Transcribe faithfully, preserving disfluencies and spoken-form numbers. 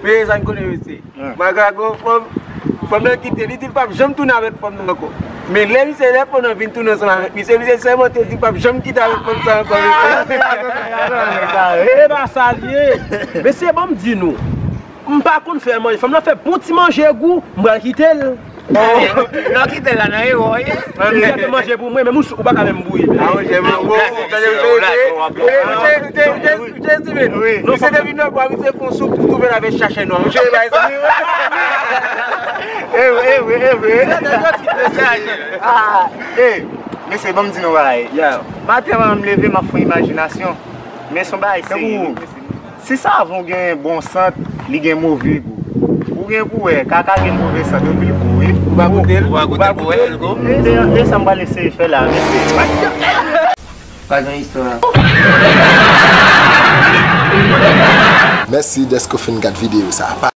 Men sa n konnen, mesye. Maga gon fanm, fanm nan kite, li di l p ap janm tounen avèk fanm nan ankò. Men lè misye, lè fanm nan vin tounen ansanm avèk misye, misye sèmante, l di l p ap janm kite avèk fanm sa ankò, mesye. E pa sa l ye. Mesye, ban m di nou, m pa konn fè manje. Fanm nan fè bon ti manje gou, m pral kite l. Nan kite l la nan erè w ye. Misye ap fè manje pou mwen, men ou pa ka menm bouyi. Ah, ok, bon, bon, bon, tande, misye, misye, misye, misye, misye, misye, misye, misye, misye te vin nan bwa, misye fè yon soup, li twouve l avèk chachè nwa. Misye bay sa. E vre, e vre, e vre. Ah, eh, mesye, ban m di nou bagay. Maten an, m leve, m ap fè imajinasyon. Men se yon bagay serye, wi, mesye. Si savon gen bon sant, li gen move gou. Ou gen pou wè, kaka gen move sant, epi l gou, wi. Ou pa goute l? Ou pa goute l pou wè l gou? E, e, e sa m pral eseye fè la, mesye. Pa gen istwa. Mèsi dèske w fin gad videyo sa a.